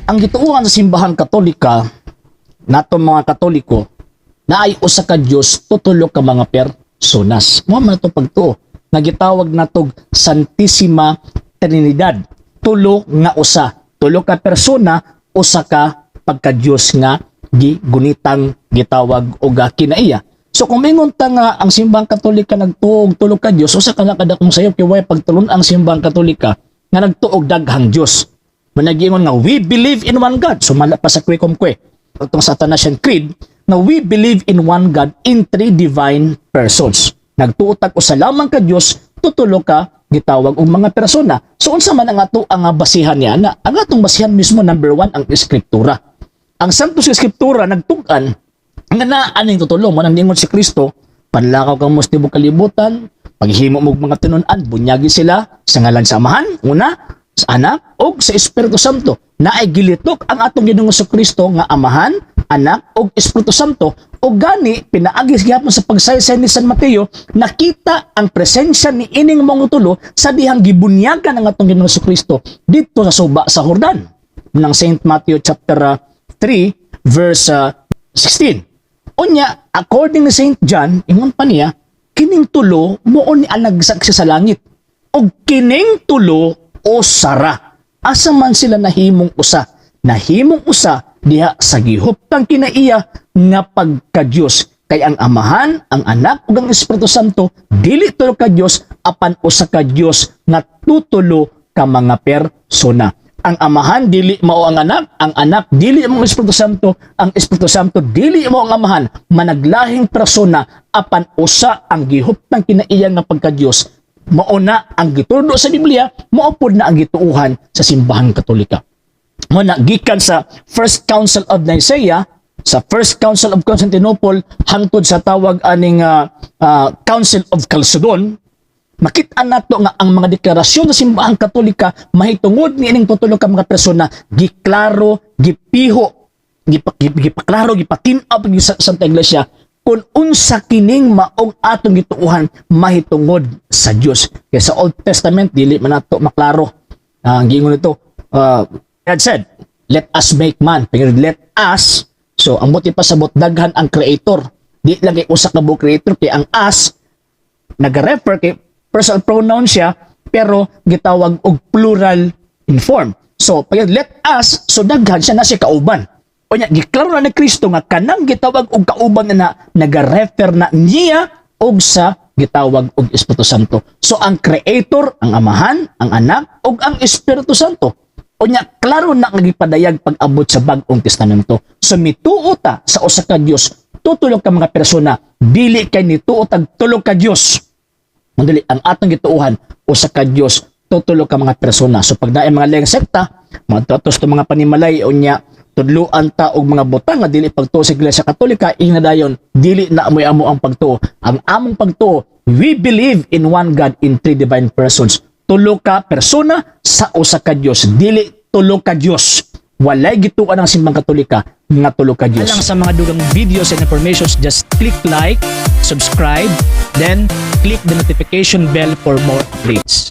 Ang gituohan sa Simbahan Katolika, nato mga Katoliko, naay usa ka Dios, tutulo ka mga personas. Mao man ato pagtuo nga gitawag natog Santissima Trinidad. Tulo nga usa, tulo ka persona, usa ka pagka-Dios nga gigunitang gitawag og kinaiya. So kung mingon ta nga ang Simbahang Katolika nagtuo og tulo ka Dios, usa ka na kadakong sayop kay way pagtulon ang Simbahang Katolika nga nagtuo og daghang Dios. Managingon nga we believe in one God. Sumala pa sa Quie Cumque. Itong sa Athanasian Creed na we believe in one God in three divine persons. Nagtuo tag usa lamang ka Dios, tutulo ka gitawag og mga persona. So unsa man ang ato ang basihan niya na? Ang atong basihan mismo, number one, ang Eskriptura. Ang Santos Eskriptura nagtug-an nga naa aning tutulo. Mao nang ningon si Kristo, "Panlakaw kamo sa tibok kalibutan, paghimo mo mga tinun-an, bunyagi sila sa ngalan sa Amahan, una, sa Anak, ug sa Espiritu Santo." Naay gilitok ang atong Ginoong Kristo nga Amahan, Anak, ug Espiritu Santo. O gani, pinaagi gihapon sa pagsaysay ni San Mateo, nakita ang presensya ni ining mga tulo sa dihang gibunyagan ang atong Ginoong Kristo dito sa suba sa Jordan. Ng Saint Matthew chapter 3 verse 16. Unya, according ni Saint John, ingon pa niya, kining tulo mao ni ang nagsaksi sa langit. Og kining tulo usara. Asa man sila nahimong usa? Nahimong usa diha sa gihuptang kinaiya nga pagka-Dios. Kay ang Amahan, ang Anak ug ang Espiritu Santo dili tulo ka Dios apan usa ka Dios nga tutulo ka mga persona. Ang Amahan dili mao ang Anak, ang Anak dili mao ang Espiritu Santo, ang Espiritu Santo dili mao ang Amahan, managlahing persona apan usa ang gihuptang kinaiya nga pagka-Dios. Mao na ang gitudlo sa Biblia, mao pod na ang gituuhan sa Simbahan Katolika. Mao na gikan sa First Council of Nicaea, sa First Council of Constantinople, hangtod sa tawag aning Council of Chalcedon, makita nato nga ang mga deklarasyon sa Simbahang Katolika mahitungod ni ining tutulo ka mga persona giklaro, gipiho, gipaklaro, gipatin-aw pag sa Santa Iglesia kung unsa kining maong atong gituohan mahitungod sa Dios. Kaya sa Old Testament dili man nato maklaro. Ang giingon nito, God said, "Let us make man." Pero let us, so ang buot ipasabot, daghan ang creator. Di lang kay usa ka buok creator kay ang us nag-refer kay personal pronoun siya pero gitawag og plural in form. So, pag let us, so daghan siya na siya kauban. O nya, giklaro na ni Kristo nga kanang gitawag og kauban na, na nag-refer na niya og sa gitawag og Espiritu Santo. So ang creator, ang Amahan, ang Anak ug ang Espiritu Santo. O nya, klaro na nga gipadayag pag-abot sa Bag-ong Testamento. So mituo ta sa usa ka Dios, tutulo ka mga persona, dili kay nituo tag tulo ka Dios. Mandali, ang atong gituohan, usa ka Dios, tutulo ka mga persona. So pag naay mga laing sekta, mga tuatos to mga panimalay, unya, tudluan ta og mga butang nga dili pagtuo sa Iglesia Katolika, ingna dayon, dili na amoy amo ang pagtuo. Ang among pagtuo, we believe in one God in three divine persons. Tulo ka persona sa usa ka Dios, dili tulo ka Dios. Walay gituan ang Simbang Katolika nga tulo ka Dios. Alang sa mga dugang videos and informations, just click like, subscribe, then click the notification bell for more updates.